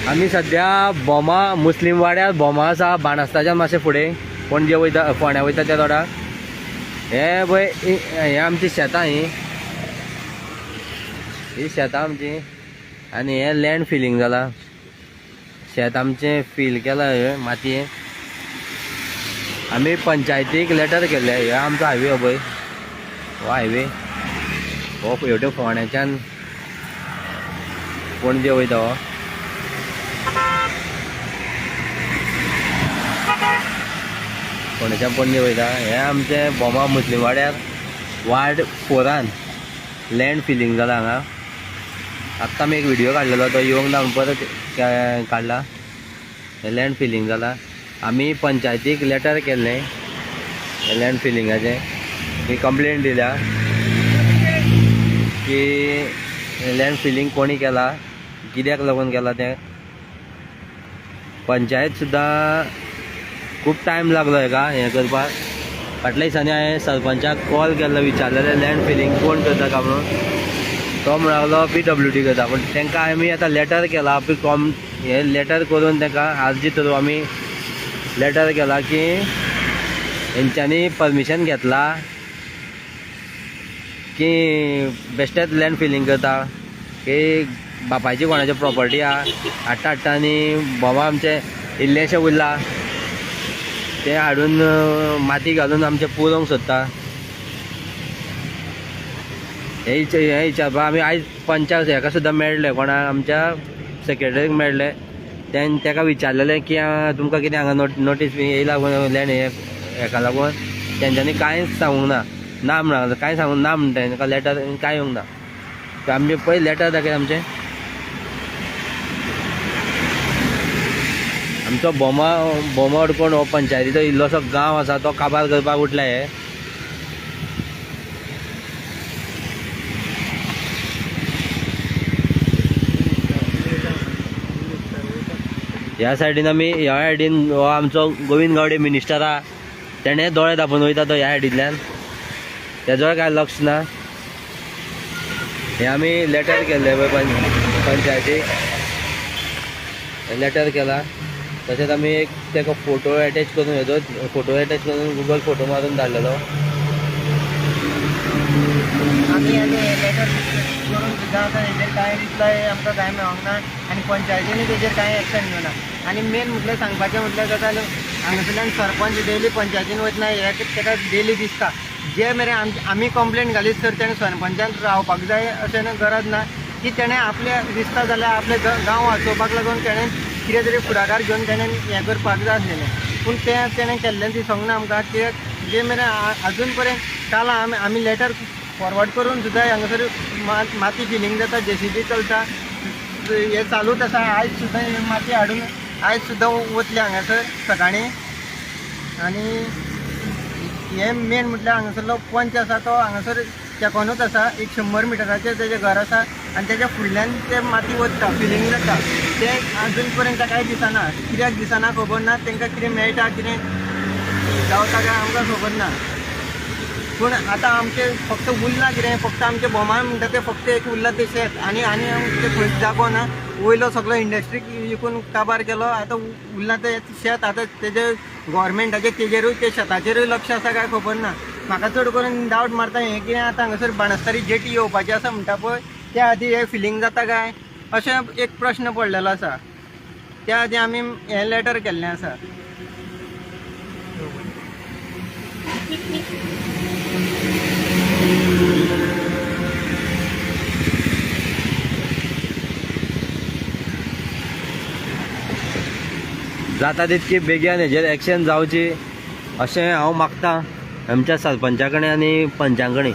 आमी सद्या भोमा मुस्लीम वाड्यार भोमा आसा, बाणस्ताच्यान मातशें फुडें पणजे वयता, फोंड्या वयता त्या रोडार. हे पळय हे आमची शेतां, ही ही शेतां आमची. आनी हे लँड फिलींग जाला, शेत आमचें फील केलां हे मातयेन. आमी पंचायतीक लेटर केल्ले. हे आमचो हायवे हो पळय, हो हायवे हो हेवटेन फोंड्याच्यान पणजे वयता हो. फोंड्याच्यान पणजे वयता. हे आमचे भोमा मुस्लीम वाड्यार वार्ड 4 लँड फिलींग जाला हांगा. आत्तां आमी एक व्हिडियो काडलेलो, तो येवंक ना म्हणून परत काडला. हे लँड फिलींग जाला, आमी पंचायतीक लेटर केल्लें हे लँड फिलिंगाचें. ही कंप्लेन दिल्या की लँड फिलींग कोणी केला, कित्याक लागून केला तें. पंचायत सुद्दां खूब टायम लागलो हेका हें करपाक. फाटल्या दिसांनी हांवें सरपंचाक कॉल केल्लो, विचारलेलें लँड फिलींग कोण करता काय म्हणून. तो म्हणूंक लागलो PWD करता. पूण तांकां आमी आतां लेटर केला, कॉम हे लेटर करून तांकां आर्जी थ्रू आमी लेटर केला की हेंच्यांनी परमिशन घेतला की बेश्टेच लँड फिलींग करता, की बापायची कोणाची प्रॉपर्टी आहा हाडटा हाडटा आनी भोमा आमचें इल्लेंशें उरलां तें हाडून माती घालून आमचें पुरोवंक सोदता. हे विचारपाक आमी आयज पंचाक हेका सुद्दां मेळ्ळे, कोणाक आमच्या सेक्रेटरीक मेळ्ळे. तेका विचारलेलें की तुमकां कितें हांगा नोटीस बी येयला लँड हेका लागून. तेंच्यांनी कांयच सांगूंक ना, ना म्हणा कांय सांगूंक ना म्हणटा. तेंकां लेटर कांय येवंक ना. आमी पळय लेटर दाखय आमचें. आमचो भोमा भोमा अडकोण हो पंचायतीचो इल्लोसो गांव आसा, तो काबार करपाक उठला हे. ह्या सायडीन आमी ह्या सायडीन हो आमचो गोविंद गावडे मिनिस्टर आहा, तेणें दोळे धांपून वयता तो ह्या सायडींतल्यान, तेजोय कांय लक्ष ना. हे आमी लेटर केल्ले पळय पंचायतीक लेटर केला. तशेंच आमी एक ताका फोटो एटॅच करून, हेजो फोटो एटॅच करून गुगल फोटो मारून धाडलेलो. आमी आनी लेटर करून सुद्दां आतां हेजेर कांय रिप्लाय आमकां कांय मेळोंक ना आनी पंचायतीनूय तेजेर कांय एक्शन घेवना. आनी मेन म्हटल्यार सांगपाचें म्हटल्यार जाता हांगासरल्यान सरपंच डेली पंचायतीन वयतना हे ताका डेली दिसता. जे मेरेन आमी कंप्लेन घालीत सर तेणें सरपंचान रावपाक जाय अशें गरज ना की तेणें आपलें दिसता जाल्यार आपले गांव वाचोवपाक लागून तेणें कितें तरी फुडाकार घेवन तेणें हें करपाक जाय आसलेलें. पूण तें तेणें केल्लें दिसोंक ना आमकां. कित्याक जे मेरेन आजून पर्यंत काल आमी लेटर फॉरवर्ड करून सुद्दां हांगासर माती फिलींग जाता, JCB चलता, हें चालूच आसा. आयज सुद्दां माती हाडून आयज सुद्दां वतली हांगासर सकाळीं. आनी हें मेन म्हटल्यार हांगासरलो पंच आसा तो हांगासर तेकोनूच आसा, एक 100 मिटराचेर तेजें घर आसा आनी तेज्या फुडल्यान ते माती वता, फिलींग जाता. तें आजून पर्यंत कांय दिसना, कित्याक दिसना खबर ना. तांकां कितें मेळटा कितें जावता काय आमकां खबर ना. पूण आतां आमचें फक्त उरलां कितें, फक्त आमचें भोमान म्हणटा तें फक्त एक उरलां तें शेत आनी आनी आमचें खंयच जागो ना. वयलो सगळो इंडस्ट्रीक विकून काबार केलो, आतां उरलां तें शेत. आतां तेजे गोवोरमेंटाचें तेजेरूय ते शेताचेरूय लक्ष आसा काय खबर ना. म्हाका चड करून डावट मारता हें कितें आतां हांगासर बाणस्तारी जेटी येवपाची आसा म्हणटा पळय, त्या आदी हें फिलींग जाता काय अशें एक प्रश्न पडलेलो आसा. त्या आदी आमी हें लेटर केल्लें आसा. जाता तितकी बेगीन हेजेर एक्शन जावची अशें हांव मागता आमच्या सरपंचा कडेन आनी पंचां कडेन.